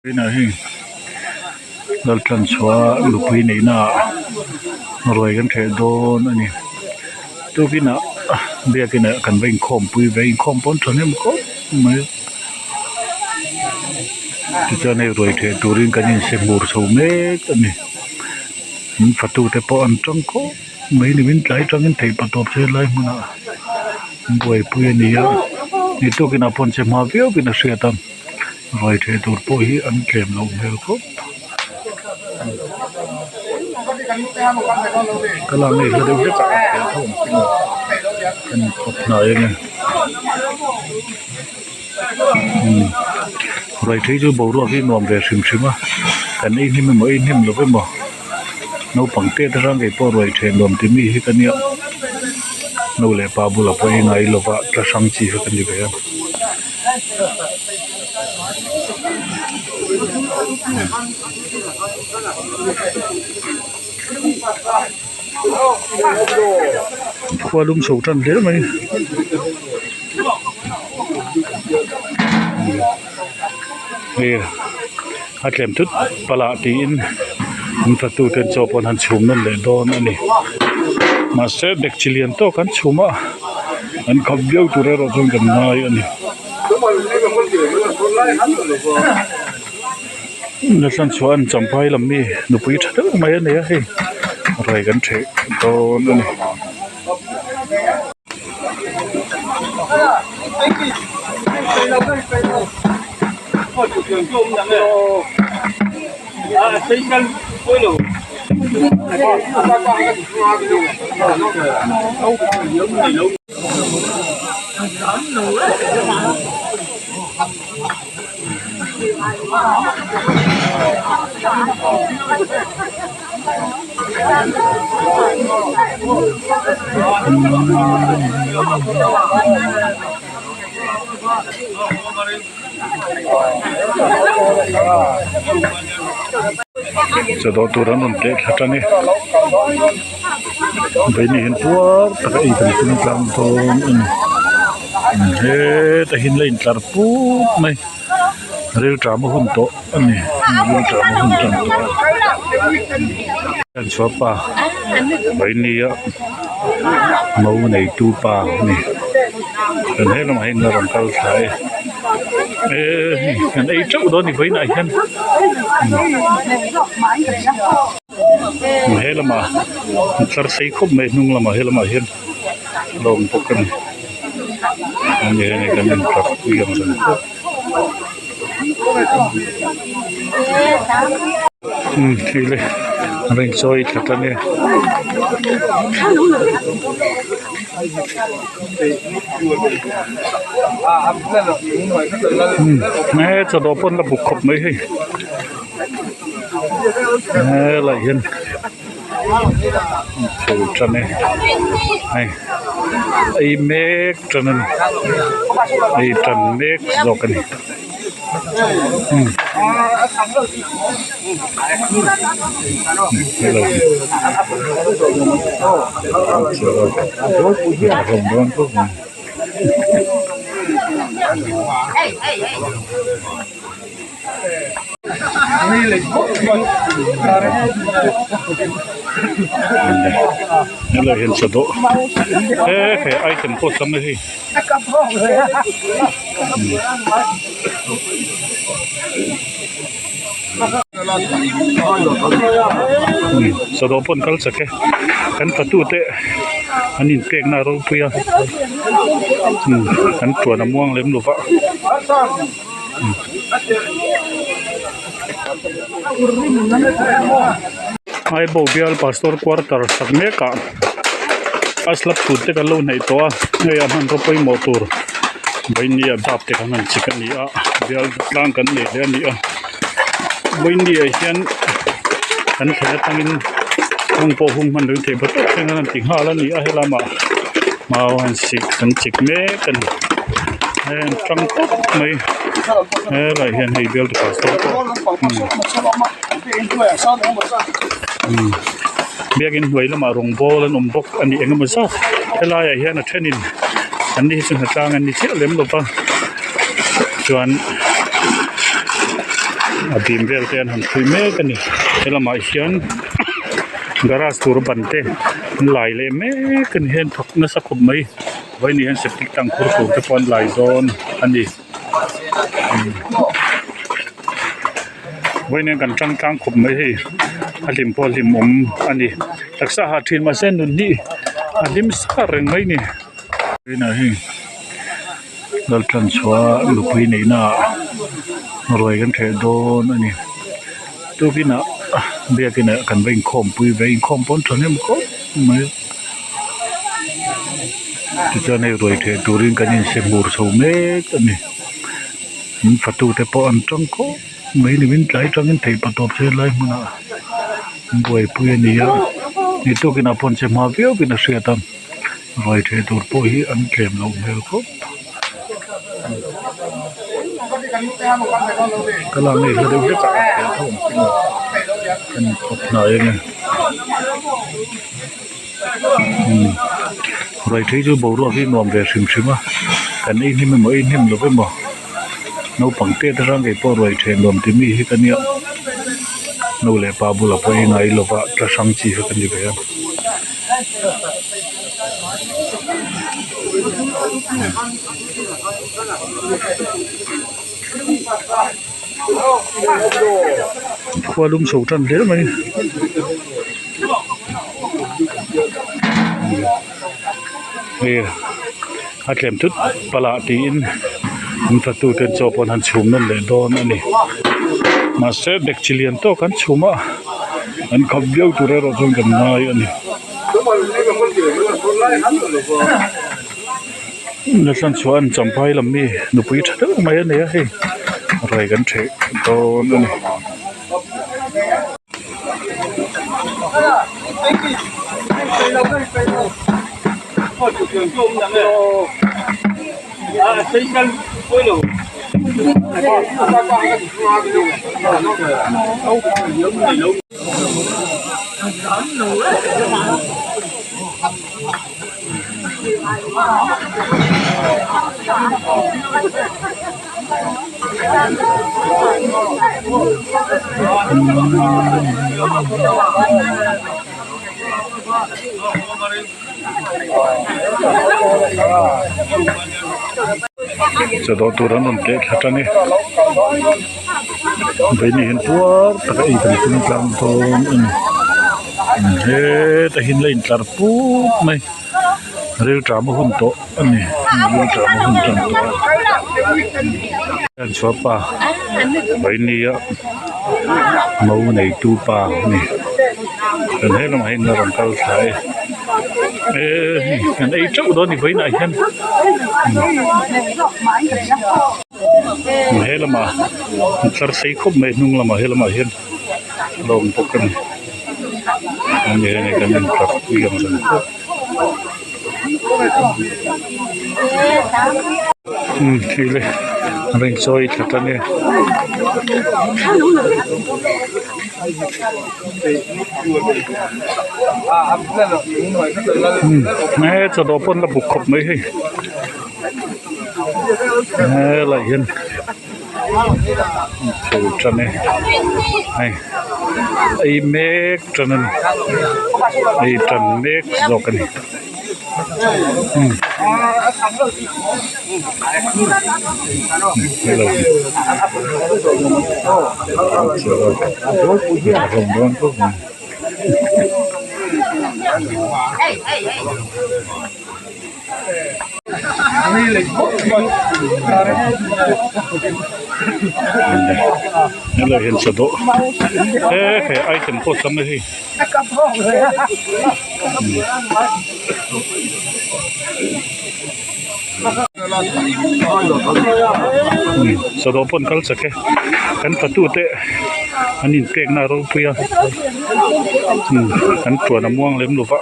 Inah hei Laltlanchhuah nupui neihna ah ruai kan ṭheh dawn a ni tukin ah biakin ah kan va inkhawm pui ve inkhawm pawn ṭha hnem khawp mai tichuan hei ruai ṭheh turin kan inse hmur chho mek a ni in fatu te pawh an ṭang khawp mai nimin tlai aṭangin theih patawp chu helai hmunah an buaipui a ni a ni tukin ah pawh an che hma viau in a hriat a. Ruai theh tur pawh hi an tlem loh hmel khawp. Ka lak na hla deuh hlek ah a pian tho ang chu maw kan kawt hnai ange umm ruai thei chu boruak hi nuam ve hrim hrim a kan ei hnem emaw ei hnem lo emaw naupang te atang kei pawh ruai theh nuam ti mi hi ka nia nu leh pa bulah pawh ei ngai lova tla hrang chi kha ka ni ve a. Khua lum chho tan hle mai hei a tlem thut palah tiin an fatu ten chaw pawh an han chhum nawn leh dawn a ni mahse dekchi lian tawk an chhum a. An khap viau tur erawh chuan kan ngai a ni. Natlan chuan champhai lam mi nupui tha deuh mai a nei a hei rai kan theh dawn a ni. Chaw dawh tur an rawn teh thla tan e vawiin hian puar taka ei kan tum tlang dawn a ni hetah hian la intlar put mai rilṭam a hun tawh a ni rilṭam a hun tan tawh a chuapa vawiin nia mo neitu pa a ni. Kan he lamah hian a rawn kal thla e eee kan ei teuh dawn a ni vawiinah hian he lamah tlar sei khawp mai hnung lamah he lamah hian a awm bawk a ni ani hei kan intlar pui ang reng khawp umm hei le a rawn inchawi thla tan e. He chawdawh pawn la buk khawp mai hei helaiah hian chho tan e hei ei mek tan a ni ei tan mek zawk a ni. Helai hian chawdawh he he item pawh a tam a hei. Chawdawh pawh an kal chak e kan fatu te an inpekna a ropui a an tuan a muang lem lo va. Aibo bial pastor quarter sak mek ah a slab chhut te kan lo hnaih tawh a hei a hmanraw pawimawh tur vawinia dap te khan han chik a ni a bial tlang kan nei hle a ni a vawinia hian kan thlen atangin hung pawh hung hman reng theih phawt thleng an han ti nghal a ni a helamah mau han sik an chik mek a ni hei an tang khawp mai helaiah hian hei bial pastor pawh umm biakin hnuai lamah rawng bawl an awm bawk a ni eng emaw zat helaiah hian a thenin an ni hi chu hnatlang an ni chiah lem lo va chuan. A bim vel te an han hrui mek a ni helamah hian garage tur ban te an lai leh mek a ni heng thawk nasa khawp mai vawiin ah hian septic tank khur tur te pawh an lai dawn a ni vawiin hian kan tang tlang khawp mai hei a hlim pawh a hlim awm a ni taksa hah thin mahse nun hi a hlim sa reng mai a ni. Laltlanchhuah nupui neihna ah ruai kan ṭheh dawn a ni tukin ah biakin ah kan va inkhawm pui ve inkhawm pawn ṭha hnem khawp mai tichuan hei ruai ṭheh turin kan inse hmur chho mek a ni an fatu te pawh an ṭang khawp mai ni min tlai ṭangin theih patawp che helai hmunah an buaipui a ni a ni tukin ah pawh an che hma viau in a hriat a. Ruai theh tur pawh hi an tlem loh hmel khawp. Ka lak na hi hla deuh hlek ah a pian tho ang chu kan kawt hnai a nia. Umm ruai thei chu boruak hi nuam ve hrim hrim a kan ei hnem emaw ei hnem lo emaw naupang te atang ngei pawh ruai theh nuam ti mi hi ka nia nu leh pa bulah pawh ei ngai lova tla hrang chi kha ka ni ve a. Khua lum chho tan hle mai hei a tlem thut palah tiin an fatu ten chaw pawh an han chhum nawn leh dawn a ni mahse dekchi lian tawk an chhum a an khap viau tur erawh chuan kan ngai a ni. Nathan chuan champhai lam mi nupui tha deuh mai a nei a hei ruai kan theh dawn a ni. Chaw dawh tur an rawn teh thla tan e vawiin ah hian puar taka ei kan tum tlang dawn a ni hetah hian la intlar put mai rilṭam a hun tawh a ni rilṭam a hun tan tawh a chuan pa vawiin ah mo neitu pa a ni chuan he lamah hian a rawn kal thla e eee hei an ei teuh dawn a ni vawiin ah hian he lamah an tlar sei khawp mai hnung lamah he lamah hian a awm bawk a ni ani hian kan intlar pui ang reng khawp. Umm thil hi a rawn chawi thla tan e. Umm he chaw dawh pawn la buk khawp mai hei helaiah hian chho tan e hei ei mek tan a ni ei tan mek zawk a ni. Helai hian chaw dawh he he item pawh tam a hei. Chaw dawh pawh an kal chak e kan fatu te an inpekna a ropui a an tuan a muang lem lo va.